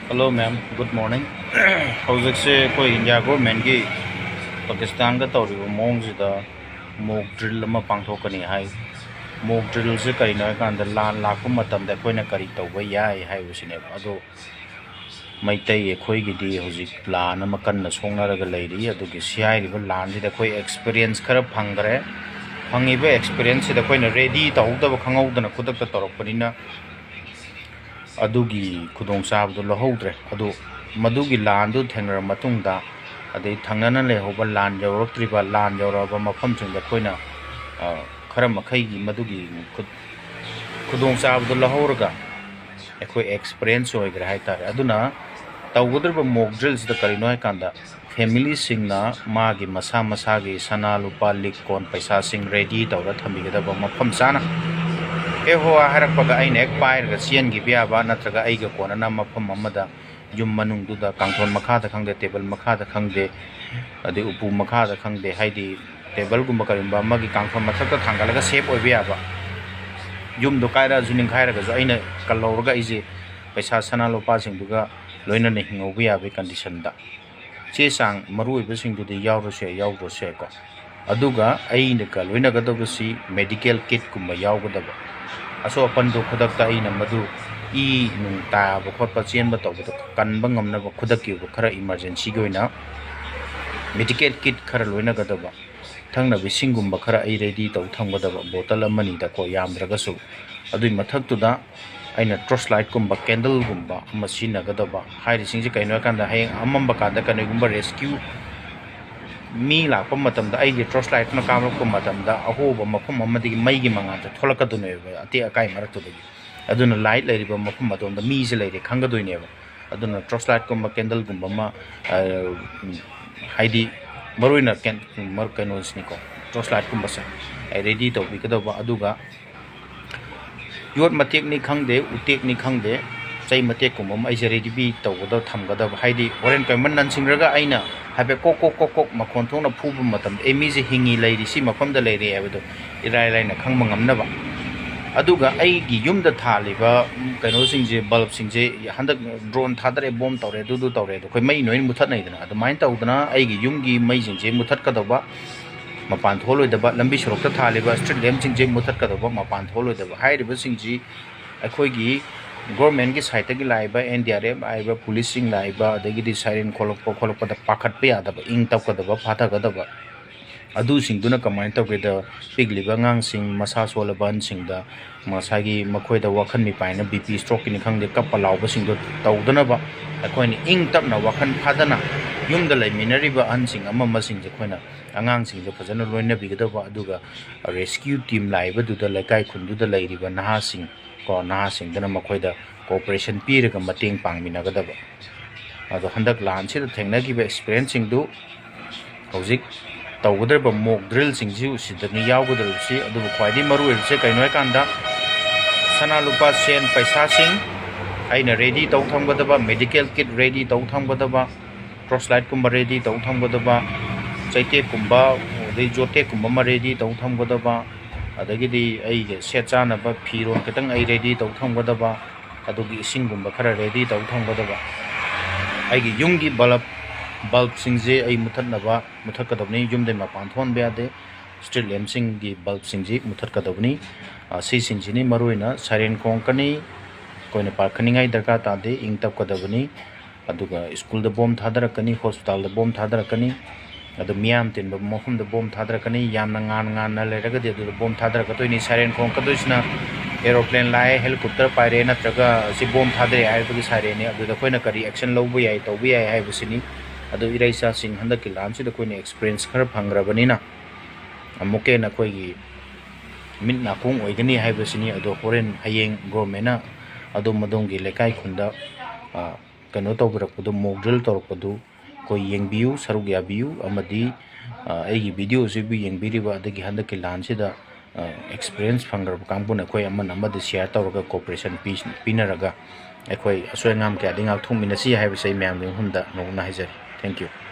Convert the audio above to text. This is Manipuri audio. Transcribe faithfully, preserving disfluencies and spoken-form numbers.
Hello ma'am, good morning. ꯍꯧꯖꯤꯛꯁꯦ ꯑꯩꯈꯣꯏ ꯏꯟꯗꯤꯌꯥ ꯒꯣꯔꯃꯦꯟꯒꯤ ꯄꯥꯀꯤꯁꯇꯥꯟꯒ ꯇꯧꯔꯤꯕ ꯃꯑꯣꯡꯁꯤꯗ ꯃꯣꯛ ꯗ꯭ꯔꯤꯜ ꯑꯃ ꯄꯥꯡꯊꯣꯛꯀꯅꯤ ꯍꯥꯏ꯫ ꯃꯣꯛ ꯗ꯭ꯔꯤꯜꯁꯦ ꯀꯔꯤꯅꯣ ꯍꯥꯏꯀꯥꯟꯗ, ꯂꯥꯟ ꯂꯥꯛꯄ ꯃꯇꯝꯗ ꯑꯩꯈꯣꯏꯅ ꯀꯔꯤ ꯇꯧꯕ ꯌꯥꯏ ꯍꯥꯏꯕꯁꯤꯅꯦꯕ꯫ ꯑꯗꯣ ꯃꯩꯇꯩ ꯑꯩꯈꯣꯏꯒꯤꯗꯤ ꯍꯧꯖꯤꯛ ꯂꯥꯟ ꯑꯃ ꯀꯟꯅ ꯁꯣꯛꯅꯔꯒ ꯂꯩꯔꯤ꯫ ꯑꯗꯨꯒꯤ ꯁꯤ ꯍꯥꯏꯔꯤꯕ ꯂꯥꯟꯁꯤꯗ ꯑꯩꯈꯣꯏ ꯑꯦꯛꯁꯄꯤꯔꯤꯌꯦꯟꯁ ꯈꯔ ꯐꯪꯈ꯭ꯔꯦ꯫ ꯐꯪꯉꯤꯕ ꯑꯦꯛꯁꯄꯤꯔꯤꯌꯦꯟꯁꯁꯤꯗ ꯑꯩꯈꯣꯏꯅ ꯔꯦꯗꯤ ꯇꯧꯍꯧꯗꯕ, ꯈꯪꯍꯧꯗꯅ ꯈꯨꯗꯛꯇ ꯇꯧꯔꯛꯄꯅꯤꯅ, ꯑꯗꯨꯒꯤ ꯈꯨꯗꯣꯡꯆꯥꯕꯗꯨ ꯂꯧꯍꯧꯗ꯭ꯔꯦ꯫ ꯑꯗꯨ ꯃꯗꯨꯒꯤ ꯂꯥꯟꯗꯨ ꯊꯦꯡꯅꯔꯕ ꯃꯇꯨꯡꯗ, ꯑꯗꯩ ꯊꯪꯅꯅ ꯂꯩꯍꯧꯕ ꯂꯥꯟ ꯌꯧꯔꯛꯇ꯭ꯔꯤꯕ, ꯂꯥꯟ ꯌꯧꯔꯛꯑꯕ ꯃꯐꯝꯁꯤꯡꯗ ꯑꯩꯈꯣꯏꯅ, ꯑ, ꯈꯔ ꯃꯈꯩꯒꯤ ꯃꯗꯨꯒꯤ ꯈꯨ-, ꯈꯨꯗꯣꯡꯆꯥꯕꯗꯨ ꯂꯧꯍꯧꯔꯒ ꯑꯩꯈꯣꯏ ꯑꯦꯛꯁꯄꯤꯔꯤꯌꯦꯟꯁ ꯑꯣꯏꯈ꯭ꯔꯦ ꯍꯥꯏꯇꯥꯔꯦ꯫ ꯑꯗꯨꯅ ꯇꯧꯒꯗꯧꯔꯤꯕ ꯃꯣꯛ ꯗ꯭ꯔꯤꯜꯁꯤꯗ ꯀꯔꯤꯅꯣ ꯍꯥꯏꯀꯥꯟꯗ, ꯐꯦꯃꯤꯂꯤꯁꯤꯡꯅ ꯃꯥꯒꯤ ꯃꯁꯥ ꯃꯁꯥꯒꯤ ꯁꯅꯥ ꯂꯨꯄꯥ, ꯂꯤꯛ ꯀꯣꯟ, ꯄꯩꯁꯥꯁꯤꯡ ꯔꯦꯗꯤ ꯇꯧꯔ ꯊꯝꯕꯤꯒꯗꯕ ꯃꯐꯝ ꯆꯥꯅ꯫ ꯑꯦ ꯍꯣ ꯍꯥꯏꯔꯛꯄꯒ ꯑꯩꯅ ꯍꯦꯛ ꯄꯥꯏꯔꯒ ꯆꯦꯟꯈꯤꯕ ꯌꯥꯕ, ꯅꯠꯇ꯭ꯔꯒ ꯑꯩꯒ ꯀꯣꯟꯅꯅ ꯃꯐꯝ ꯑꯃꯗ, ꯌꯨꯝ ꯃꯅꯨꯡꯗꯨꯗ, ꯀꯥꯡꯊꯣꯟ ꯃꯈꯥꯗ ꯈꯪꯗꯦ, ꯇꯦꯕꯜ ꯃꯈꯥꯗ ꯈꯪꯗꯦ, ꯑꯗꯩ ꯎꯄꯨ ꯃꯈꯥꯗ ꯈꯪꯗꯦ, ꯍꯥꯏꯗꯤ ꯇꯦꯕꯜꯒꯨꯝꯕ ꯀꯔꯤꯒꯨꯝꯕ ꯑꯃꯒꯤ ꯀꯥꯡꯊꯣꯟ ꯃꯊꯛꯇ ꯊꯥꯡꯒꯠꯂꯒ ꯁꯦꯐ ꯑꯣꯏꯕ ꯌꯥꯕ, ꯌꯨꯝꯗꯣ ꯀꯥꯏꯔꯛꯑꯁꯨ ꯅꯤꯡꯈꯥꯏꯔꯒꯁꯨ ꯑꯩꯅ ꯀꯜꯍꯧꯔꯒ ꯑꯩꯁꯦ ꯄꯩꯁꯥ ꯁꯅꯥ ꯂꯨꯄꯥꯁꯤꯡꯗꯨꯒ ꯂꯣꯏꯅꯅ ꯍꯤꯡꯍꯧꯕ ꯌꯥꯕꯒꯤ ꯀꯟꯗꯤꯁꯟꯗ꯫ ꯆꯦ ꯆꯥꯡ ꯃꯔꯨ ꯑꯣꯏꯕꯁꯤꯡꯗꯨꯗꯤ ꯌꯥꯎꯔꯁꯨ ꯌꯥꯏ, ꯌꯥꯎꯗ꯭ꯔꯁꯨ ꯌꯥꯏꯀꯣ꯫ ꯑꯗꯨꯒ ꯑꯩꯅꯒ ꯂꯣꯏꯅꯒꯗꯧꯕꯁꯤ ꯃꯦꯗꯤꯀꯦꯜ ꯀꯤꯠꯀꯨꯝꯕ ꯌꯥꯎꯒꯗꯕ꯫ ꯑꯁꯣꯛ ꯑꯄꯟꯗꯣ ꯈꯨꯗꯛꯇ ꯑꯩꯅ ꯃꯗꯨ ꯏ ꯅꯨꯡ ꯇꯥꯕ ꯈꯣꯠꯄ ꯆꯦꯟꯕ ꯇꯧꯕꯗ ꯀꯟꯕ ꯉꯝꯅꯕ ꯈꯨꯗꯛꯀꯤ ꯑꯣꯏꯕ ꯈꯔ ꯏꯃꯥꯔꯖꯦꯟꯁꯤꯒꯤ ꯑꯣꯏꯅ ꯃꯦꯗꯤꯀꯦꯜ ꯀꯤꯠ ꯈꯔ ꯂꯣꯏꯅꯒꯗꯕ꯫ ꯊꯛꯅꯕ ꯏꯁꯤꯡꯒꯨꯝꯕ ꯈꯔ ꯑꯩ ꯔꯦꯗꯤ ꯇꯧ ꯊꯝꯒꯗꯕ, ꯕꯣꯇꯜ ꯑꯃꯅꯤꯗꯀꯣ, ꯌꯥꯝꯗ꯭ꯔꯒꯁꯨ꯫ ꯑꯗꯨꯒꯤ ꯃꯊꯛꯇꯨꯗ ꯑꯩꯅ ꯇꯣꯔꯆ ꯂꯥꯏꯠꯀꯨꯝꯕ, ꯀꯦꯟꯗꯜꯒꯨꯝꯕ ꯑꯃ ꯁꯤꯖꯤꯟꯅꯒꯗꯕ꯫ ꯍꯥꯏꯔꯤꯁꯤꯡꯁꯦ ꯀꯩꯅꯣ ꯍꯥꯏꯀꯥꯟꯗ, ꯍꯌꯦꯡ ꯑꯃꯝꯕ ꯀꯥꯟꯗ ꯀꯔꯤꯒꯨꯝꯕ ꯔꯦꯁꯀ꯭ꯌꯨ ꯃꯤ ꯂꯥꯛꯄ ꯃꯇꯝꯗ, ꯑꯩꯒꯤ ꯇꯣꯔꯆ ꯂꯥꯏꯠꯇꯨꯅ ꯀꯥꯞꯂꯛꯄ ꯃꯇꯝꯗ ꯑꯍꯣꯕ ꯃꯐꯝ ꯑꯃꯗꯒꯤ ꯃꯩꯒꯤ ꯃꯉꯥꯜꯁꯦ ꯊꯣꯛꯂꯛꯀꯗꯣꯏꯅꯦꯕ, ꯑꯇꯦꯛ ꯑꯀꯥꯏ ꯃꯔꯛꯇꯨꯗꯒꯤ꯫ ꯑꯗꯨꯅ ꯂꯥꯏꯠ ꯂꯩꯔꯤꯕ ꯃꯐꯝ ꯑꯗꯣꯝꯗ ꯃꯤꯁꯦ ꯂꯩꯔꯦ ꯈꯪꯒꯗꯣꯏꯅꯦꯕ꯫ ꯑꯗꯨꯅ ꯇꯣꯔꯆ ꯂꯥꯏꯠꯀꯨꯝꯕ, ꯀꯦꯟꯗꯜꯒꯨꯝꯕ ꯑꯃ, ꯑ, ꯍꯥꯏꯗꯤ ꯃꯔꯨ ꯑꯣꯏꯅ ꯀꯦꯟ-, ꯃꯔꯨ ꯀꯩꯅꯣꯁꯤꯅꯤꯀꯣ, ꯇꯣꯔꯆ ꯂꯥꯏꯠꯀꯨꯝꯕꯁꯦ ꯑꯩ ꯔꯦꯗꯤ ꯇꯧꯕꯤꯒꯗꯧꯕ꯫ ꯑꯗꯨꯒ ꯌꯣꯠ ꯃꯇꯦꯛꯅꯤ ꯈꯪꯗꯦ, ꯎꯇꯦꯛꯅꯤ ꯈꯪꯗꯦ, ꯆꯩ ꯃꯇꯦꯛꯀꯨꯝꯕ ꯑꯃ ꯑꯩꯁꯦ ꯔꯦꯗꯤ ꯇꯧꯒꯗꯕ, ꯊꯝꯒꯗꯕ꯫ ꯍꯥꯏꯗꯤ ꯍꯣꯔꯦꯟ ꯀꯩꯒꯨꯝꯕ ꯅꯟꯁꯤꯡꯔꯒ ꯑꯩꯅ ꯍꯥꯏꯐꯦꯠ ꯀꯣꯛ ꯀꯣꯛ ꯀꯣꯛ ꯀꯣꯛ ꯃꯈꯣꯟ ꯊꯣꯛꯅ ꯐꯨꯕ ꯃꯇꯝꯗ, "ꯑꯦ, ꯃꯤꯁꯦ ꯍꯤꯡꯉꯤ, ꯂꯩꯔꯤ, ꯁꯤ ꯃꯐꯝꯗ ꯂꯩꯔꯦ" ꯍꯥꯏꯕꯗꯣ ꯏꯔꯥꯏ ꯂꯥꯏꯅ ꯈꯪꯕ ꯉꯝꯅꯕ꯫ ꯑꯗꯨꯒ ꯑꯩꯒꯤ ꯌꯨꯝꯗ ꯊꯥꯜꯂꯤꯕ, ꯎꯝ, ꯀꯩꯅꯣꯁꯤꯡꯁꯦ, ꯕꯜꯕꯁꯤꯡꯁꯦ, ꯍꯟꯗꯛ ꯗ꯭ꯔꯣꯟ ꯊꯥꯗꯔꯦ, ꯕꯣꯝ ꯇꯧꯔꯦ, ꯑꯗꯨꯗꯨ ꯇꯧꯔꯦ, ꯑꯗꯣ ꯑꯩꯈꯣꯏ ꯃꯩ ꯂꯣꯏꯅ ꯃꯨꯊꯠꯅꯩꯗꯅ, ꯑꯗꯨꯃꯥꯏꯅ ꯇꯧꯗꯅ ꯑꯩꯒꯤ ꯌꯨꯝꯒꯤ ꯃꯩꯁꯤꯡꯁꯦ ꯃꯨꯊꯠꯀꯗꯧꯕ, ꯃꯄꯥꯟ ꯊꯣꯛꯍꯜꯂꯣꯏꯗꯕ, ꯂꯝꯕꯤ ꯁꯣꯔꯣꯛꯇ ꯊꯥꯜꯂꯤꯕ ꯁ꯭ꯇ꯭ꯔꯤꯠ ꯂꯦꯝꯞꯁꯤꯡꯁꯦ ꯃꯨꯊꯠꯀꯗꯧꯕ, ꯃꯄꯥꯟ ꯊꯣꯛꯍꯜꯂꯣꯏꯗꯕ ꯍꯥꯏꯔꯤꯕꯁꯤꯡꯁꯤ ꯑꯩꯈꯣꯏꯒꯤ ꯒꯣꯔꯃꯦꯟꯒꯤ ꯁꯥꯏꯠꯇꯒꯤ ꯂꯥꯛꯏꯕ ꯑꯦꯟ ꯗꯤ ꯑꯥꯔ ꯑꯦꯐ ꯍꯥꯏꯔꯤꯕ, ꯄꯨꯂꯤꯁꯁꯤꯡ ꯂꯥꯛꯏꯕ, ꯑꯗꯒꯤꯗꯤ ꯁꯥꯏꯔꯦꯟ ꯈꯣꯂꯛꯄ ꯈꯣꯂꯛꯄꯗ ꯄꯥꯈꯠꯄ ꯌꯥꯗꯕ, ꯏꯪ ꯇꯞꯀꯗꯕ, ꯐꯥꯊꯒꯗꯕ, ꯑꯗꯨꯁꯤꯡꯗꯨꯅ ꯀꯃꯥꯏꯅ ꯇꯧꯒꯦꯗ, ꯄꯤꯛꯂꯤꯕ ꯑꯉꯥꯡꯁꯤꯡ, ꯃꯁꯥ ꯁꯣꯜꯂꯕ ꯑꯍꯟꯁꯤꯡꯗ, ꯉꯁꯥꯏꯒꯤ ꯃꯈꯣꯏꯗ ꯋꯥꯈꯜ ꯃꯤꯄꯥꯏꯅ, ꯕꯤ ꯄꯤ ꯁ꯭ꯇ꯭ꯔꯣꯛꯀꯤꯅꯤ ꯈꯪꯗꯦ, ꯀꯞꯄ ꯂꯥꯎꯕꯁꯤꯡꯗꯣ ꯇꯧꯗꯅꯕ ꯑꯩꯈꯣꯏꯅ ꯏꯪ ꯇꯞꯅ, ꯋꯥꯈꯜ ꯐꯥꯗꯅ, ꯌꯨꯝꯗ ꯂꯩꯃꯤꯟꯅꯔꯤꯕ ꯑꯍꯟꯁꯤꯡ ꯑꯃ ꯑꯃꯁꯤꯡꯁꯦ ꯑꯩꯈꯣꯏꯅ, ꯑꯉꯥꯡꯁꯤꯡꯁꯦ ꯐꯖꯅ ꯂꯣꯏꯅꯕꯤꯒꯗꯕ, ꯑꯗꯨꯒ ꯔꯦꯁꯀ꯭ꯌꯨ ꯇꯤꯝ ꯂꯥꯛꯏꯕꯗꯨꯗ ꯂꯩꯀꯥꯏ ꯈꯨꯟꯗꯨꯗ ꯂꯩꯔꯤꯕ ꯅꯍꯥꯁꯤꯡ ꯀꯣ, ꯅꯍꯥꯁꯤꯡꯗꯨꯅ ꯃꯈꯣꯏꯗ ꯀꯣꯑꯣꯄꯔꯦꯁꯟ ꯄꯤꯔꯒ ꯃꯇꯦꯡ ꯄꯥꯡꯃꯤꯟꯅꯒꯗꯕ꯫ ꯑꯗꯣ ꯍꯟꯗꯛ ꯂꯥꯟꯁꯤꯗ ꯊꯦꯡꯅꯈꯤꯕ ꯑꯦꯛꯁꯄꯤꯔꯤꯌꯦꯟꯁꯁꯤꯡꯗꯨ ꯍꯧꯖꯤꯛ ꯇꯧꯒꯗꯧꯔꯤꯕ ꯃꯣꯛ ꯗ꯭ꯔꯤꯜꯁꯤꯡꯁꯤ ꯁꯤꯗꯅꯤ ꯌꯥꯎꯒꯗꯧꯔꯤꯕꯁꯤ꯫ ꯑꯗꯨꯕꯨ ꯈ꯭ꯋꯥꯏꯗꯒꯤ ꯃꯔꯨ ꯑꯣꯏꯔꯤꯕꯁꯦ ꯀꯩꯅꯣ ꯍꯥꯏꯀꯥꯟꯗ, ꯁꯅꯥ ꯂꯨꯄꯥ ꯁꯦꯟ ꯄꯩꯁꯥꯁꯤꯡ ꯑꯩꯅ ꯔꯦꯗꯤ ꯇꯧ ꯊꯝꯒꯗꯕ, ꯃꯦꯗꯤꯀꯦꯜ ꯀꯤꯠ ꯔꯦꯗꯤ ꯇꯧ ꯊꯝꯒꯗꯕ, ꯇꯣꯔꯆ ꯂꯥꯏꯠꯀꯨꯝꯕ ꯔꯦꯗꯤ ꯇꯧ ꯊꯝꯒꯗꯕ, ꯆꯩꯇꯦꯛꯀꯨꯝꯕ, ꯑꯗꯩ ꯖꯣꯇꯦꯛꯀꯨꯝꯕ ꯑꯃ ꯔꯦꯗꯤ ꯇꯧ ꯊꯝꯒꯗꯕ, ꯑꯗꯒꯤꯗꯤ ꯑꯩꯒꯤ ꯁꯦꯠ ꯆꯥꯅꯕ ꯐꯤꯔꯣꯜ ꯈꯤꯇꯪ ꯑꯩ ꯔꯦꯗꯤ ꯇꯧ ꯊꯝꯒꯗꯕ, ꯑꯗꯨꯒꯤ ꯏꯁꯤꯡꯒꯨꯝꯕ ꯈꯔ ꯔꯦꯗꯤ ꯇꯧ ꯊꯝꯒꯗꯕ, ꯑꯩꯒꯤ ꯌꯨꯝꯒꯤ ꯕꯜꯕ, ꯕꯜꯕꯁꯤꯡꯁꯦ ꯑꯩ ꯃꯨꯊꯠꯅꯕ, ꯃꯨꯊꯠꯀꯗꯕꯅꯤ, ꯌꯨꯝꯗꯩ ꯃꯄꯥꯟ ꯊꯣꯛꯍꯟꯕ ꯌꯥꯗꯦ, ꯁ꯭ꯇ꯭ꯔꯤꯠ ꯂꯦꯝꯞꯁꯤꯡꯒꯤ ꯕꯜꯕꯁꯤꯡꯁꯤ ꯃꯨꯊꯠꯀꯗꯕꯅꯤ꯫ ꯑ, ꯁꯤꯁꯤꯡꯁꯤꯅꯤ ꯃꯔꯨꯑꯣꯏꯅ꯫ ꯁꯥꯏꯔꯦꯟ ꯈꯣꯡꯉꯛꯀꯅꯤ, ꯑꯩꯈꯣꯏꯅ ꯄꯥꯈꯠꯅꯤꯡꯉꯥꯏ ꯗꯔꯀꯥꯔ ꯇꯥꯗꯦ, ꯏꯪ ꯇꯞꯀꯗꯕꯅꯤ꯫ ꯑꯗꯨꯒ ꯁ꯭ꯀꯨꯜꯗ ꯕꯣꯝ ꯊꯥꯗꯔꯛꯀꯅꯤ, ꯍꯣꯁꯄꯤꯇꯥꯜꯗ ꯕꯣꯝ ꯊꯥꯗꯔꯛꯀꯅꯤ, ꯑꯗꯨ ꯃꯤꯌꯥꯝ ꯇꯤꯟꯕ ꯃꯐꯝꯗ ꯕꯣꯝ ꯊꯥꯗꯔꯛꯀꯅꯤ꯫ ꯌꯥꯝꯅ ꯉꯥꯟ ꯉꯥꯟꯅ ꯂꯩꯔꯒꯗꯤ ꯑꯗꯨꯗ ꯕꯣꯝ ꯊꯥꯗꯔꯛꯀꯗꯣꯏꯅꯤ꯫ ꯁꯥꯏꯔꯦꯟ ꯈꯣꯡꯉꯛꯀꯗꯣꯏꯁꯤꯅ ꯑꯦꯔꯣꯄ꯭ꯂꯦꯟ ꯂꯥꯛꯑꯦ, ꯍꯦꯂꯤꯀꯣꯞꯇꯔ ꯄꯥꯏꯔꯛꯑꯦ, ꯅꯠꯇ꯭ꯔꯒ ꯑꯁꯤ ꯕꯣꯝ ꯊꯥꯗꯔꯛꯑꯦ ꯍꯥꯏꯕꯒꯤ ꯁꯥꯏꯔꯦꯟꯅꯤ꯫ ꯑꯗꯨꯗ ꯑꯩꯈꯣꯏꯅ ꯀꯔꯤ ꯑꯦꯛꯁꯟ ꯂꯧꯕ ꯌꯥꯏ, ꯇꯧꯕ ꯌꯥꯏ ꯍꯥꯏꯕꯁꯤꯅꯤ꯫ ꯑꯗꯨ ꯏꯔꯩꯆꯥꯁꯤꯡ ꯍꯟꯗꯛꯀꯤ ꯂꯥꯟꯁꯤꯗ ꯑꯩꯈꯣꯏꯅ ꯑꯦꯛꯁꯄꯤꯔꯤꯌꯦꯟꯁ ꯈꯔ ꯐꯪꯈ꯭ꯔꯕꯅꯤꯅ ꯑꯃꯨꯛꯀ ꯍꯦꯟꯅ ꯑꯩꯈꯣꯏꯒꯤ ꯃꯤꯠ ꯅꯥꯀꯣꯡ ꯑꯣꯏꯒꯅꯤ ꯍꯥꯏꯕꯁꯤꯅꯤ꯫ ꯑꯗꯣ ꯍꯣꯔꯦꯟ ꯍꯌꯦꯡ ꯒꯣꯔꯃꯦꯟꯅ ꯑꯗꯣꯝ ꯑꯗꯣꯝꯒꯤ ꯂꯩꯀꯥꯏ ꯈꯨꯟꯗ, ꯑ, ꯀꯩꯅꯣ ꯇꯧꯕꯤꯔꯛꯄꯗꯨ, ꯃꯣꯛ ꯗ꯭ꯔꯤꯜ ꯇꯧꯔꯛꯄꯗꯨ ꯑꯩꯈꯣꯏ ꯌꯦꯡꯕꯤꯌꯨ, ꯁꯔꯨꯛ ꯌꯥꯕꯤꯌꯨ, ꯑꯃꯗꯤ, ꯑ, ꯑꯩꯒꯤ ꯚꯤꯗꯤꯑꯣꯁꯤꯕꯨ ꯌꯦꯡꯕꯤꯔꯤꯕ ꯑꯗꯒꯤ ꯍꯟꯗꯛꯀꯤ ꯂꯥꯟꯁꯤꯗ, ꯑ, ꯑꯦꯛꯁꯄꯤꯔꯤꯌꯦꯟꯁ ꯐꯪꯈ꯭ꯔꯕ ꯀꯥꯡꯕꯨꯅ ꯑꯩꯈꯣꯏ ꯑꯃꯅ ꯑꯃꯗ ꯁꯤꯌꯥꯔ ꯇꯧꯔꯒ ꯀꯣꯑꯣꯄꯔꯦꯁꯟ ꯄꯤ-, ꯄꯤꯅꯔꯒ ꯑꯩꯈꯣꯏ ꯑꯁꯣꯏ ꯑꯉꯥꯝ ꯀꯌꯥꯗꯒꯤ ꯉꯥꯛꯊꯣꯛꯃꯤꯟꯅꯁꯤ ꯍꯥꯏꯕꯁꯦ ꯑꯩ ꯃꯌꯥꯝꯒꯤ ꯃꯐꯝꯗ ꯅꯣꯡꯅ ꯍꯥꯏꯖꯔꯤ꯫ Thank you꯫